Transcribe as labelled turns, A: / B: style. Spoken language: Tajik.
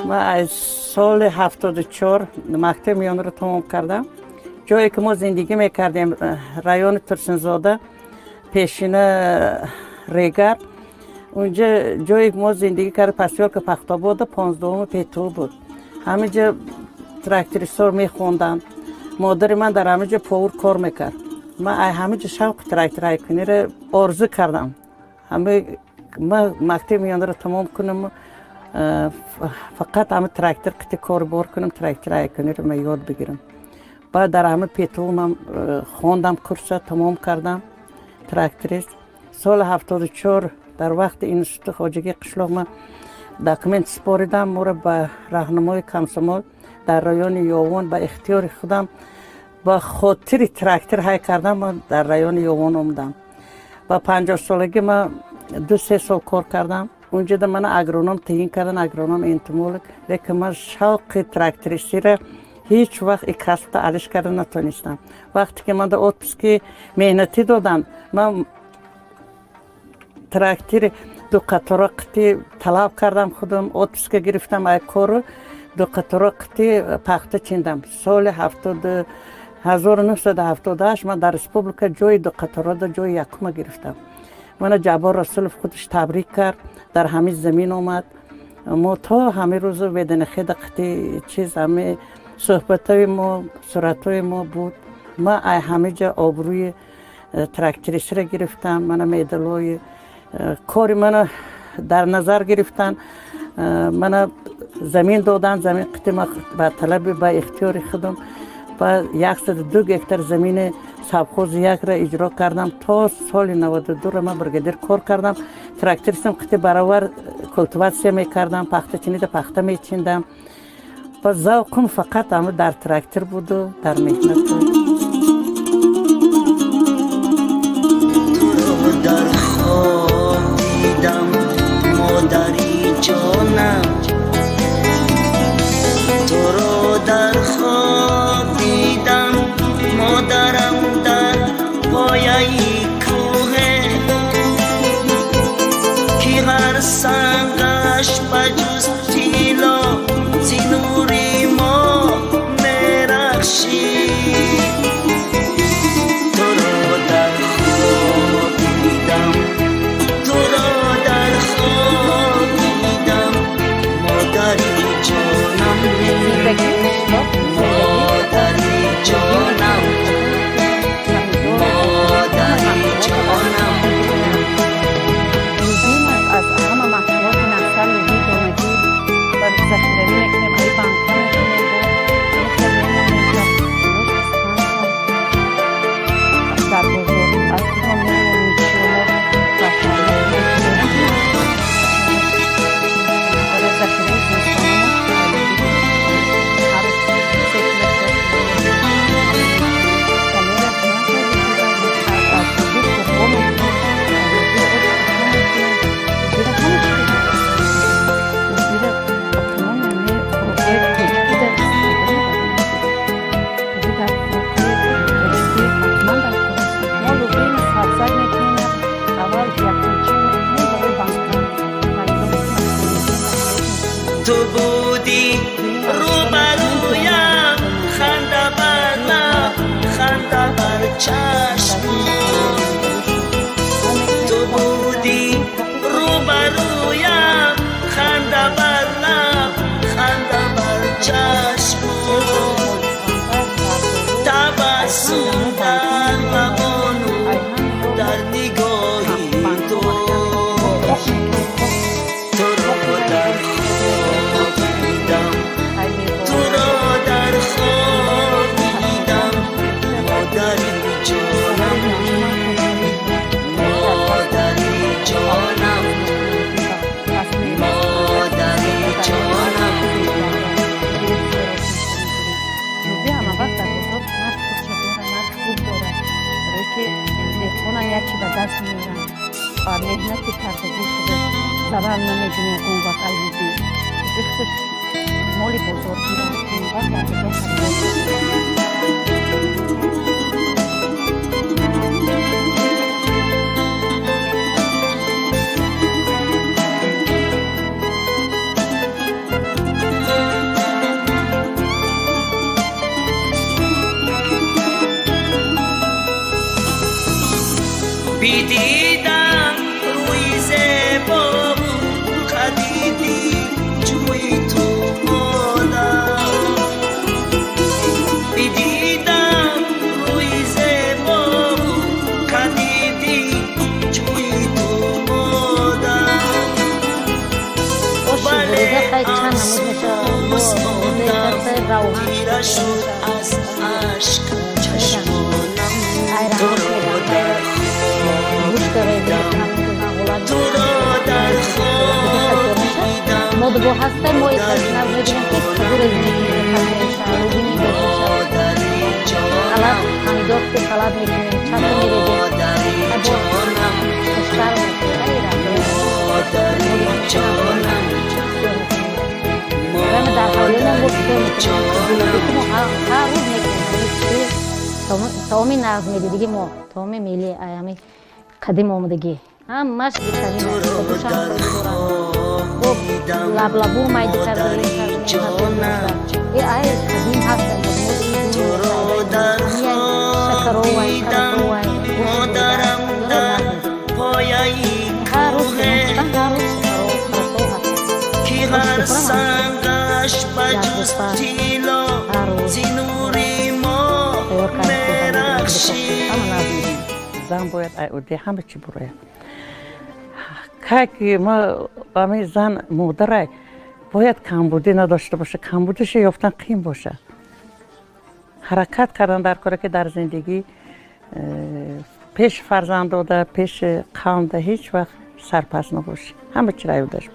A: Ман аз соли 74 мактаби миёнаро тамом кардам. Ҷое ки мо зиндагӣ мекардем, райони Турсунзода, пешина Регар, унҷа ҷое ки мо зиндагӣ кардем, посёлка Пахтобода, 15-уми ПТУ буд. Ҳаминҷа трактористҳо мехонданд. Модари ман дар ҳаминҷа повар кор мекард. Ман ҳаминҷа шавқи тракторҳайкуниро орзу кардам. Ҳами ман мактаби миёнаро тамом кунам, фақат ҳами трактор қити кор бор кунам, тракторҳайкуниро ман ёд бигирам. Баъд дар ҳами ПТУ ман хондам, курса тамом кардам, тракторист. Соли 74 дар вақти институти хоҷагии қишлоқ ман документ супоридам. Моро ба раҳнамои комсомол дар райони Ёвон ба ихтиёри худам ба хотири трактор ҳай кардам, ман дар райони Ёвон омадам. Ба 50-солагӣ ман 2-3 сол кор кардам. Унҷода мана агроном таъин кардан, агроном энтомолог. Лекин ман шавқи трактористиро ҳеҷ вақт и касбта алиш карда натонистам. Вақте ки ман отпуски меҳнатӣ доданд, ман трактори ду қатора қити талаб кардам, худам отпуска гирифтам ай кору ду қатора қити пахта чиндам. Соли 1978 ман дар республика ҷои ду қаторада ҷои якума гирифтам. Мана Ҷаббор Расулов худаш табрик кард, дар ҳамин замин омад. Мо то ҳамин рӯзу веданахеда қити чиз ҳами суҳбатҳои мо, суратҳои мо буд. Ман ай ҳамиҷа обрӯи трактористро гирифтам, мана медалҳои кори мана дар назар гирифтан, мана замин додан, замин қити ма ба талаби ба ихтиёри худам ба 102 гектар замини совхози якро иҷро кардам. То соли 92 ман бригадир кор кардам. Трактористам қити баровар культиватсия мекардам, пахта чинида пахта мечиндам. Ба завқум фақат ҳама дар трактор буду дар меҳнату.
B: Туро дар хоб дидам, модари ҷонам, туро дар хоб дидам, модарам, дар пояи кӯҳе ки ҳар сангаш ба ҷуз тилло зи нури мо мерахшид. Туро дар хоб дидам, туро дар хоб дидам, модари ҷонам, модари ҷонам, модари ҷонам.
C: Лозим аст аз ҳама маҳсулоти нақсар лӯбии донагӣ ва захиравӣ мекунем, ай банка мекунем, дар бозор аз худмон меоем, мичиёмо барои захираи зимистонамон ҳар рӯз 3 кило, 4 кило аз лӯбӣ шӯрбо мекунем, аз лӯбӣ ош пухта мекунем, лӯбиро ҳама чӣ лӯбиро тамоми ҳамаи хӯрокҳои тоҷикида истифода мебарем. Лӯбӣ дар хӯрокҳои тоҷикӣ ҳатман дар кор аст. Мо лӯбиро сабзак мекунем, аввал якумчин мекунем барои банка харидор.
B: Ту будӣ рӯбарӯям, ханда бар лаб, ханда бар чашм. Ту будӣ рӯбарӯям, ханда бар лаб, ханда бар чашм. Табассум дар лабону дар нигоҳи ту. Туро дар хоб дидам, туро дар хоб дидам, модари ҷонам, модари ҷонам, модари ҷонам.
C: Лӯбӣ ҳама вақт дар бозор нарх худша дорад, нарх хуб дорад, барое ки деҳқонам як чи ба даст меоранд ва меҳнати кардагии худаш зарар намебинад. Он вақт ай лӯбӣ худаш моли бозоргир аст, ҳама вақт дар бозор харидор.
B: Бидидам рӯи зебову қадиди ҷӯи ту модар. Бидидам рӯи зебову қадиди ҷӯи ту модар.
C: Оши бурида хай чанд намуд мешавад. Бо равған
B: Тира шуд аз ашк чашмонам, туро дар
C: гӯшт
B: хоб туро дар хоб дидам.
C: Мо дуго ҳастем, мо мебинем, ки каду резӣ мекунем, рӯбӣ мегирем,
B: Модари
C: салат
B: ҷонам,
C: помидор ки салат мекунем, чату мерезем,
B: модари ҷонам,
C: хуштар.
B: Модари ҷонам,
C: Дар ҳавлиёнам бо
B: модари ҷонам.
C: мо ҳар рӯз мекунем таоми нағз медидиги, мо таоми милли ами қадим омадагӣ, ҳамаш витамин.
B: Туро дар хоб дидам,
C: Лаблабу майда
B: модари ҷонам.
C: Ай қадим ҳаст.
B: Туро дар хоб дидам, модарам, дар пояи кӯҳе, ки ҳар сангаш ба ҷуз тилло зи нури мо мерахшид.
A: Зан бояд ай ҳама чӣ бурояд. Кай ки ма ами зан модарай бояд камбудӣ надошта боша, камбудиша ёфтан қиин боша. Ҳаракат кардан дар коре, ки дар зиндагӣ пеши фарзандода, пеши қавмда ҳеҷ вақт сарпас набошӣ, ҳама чиро ёдаш.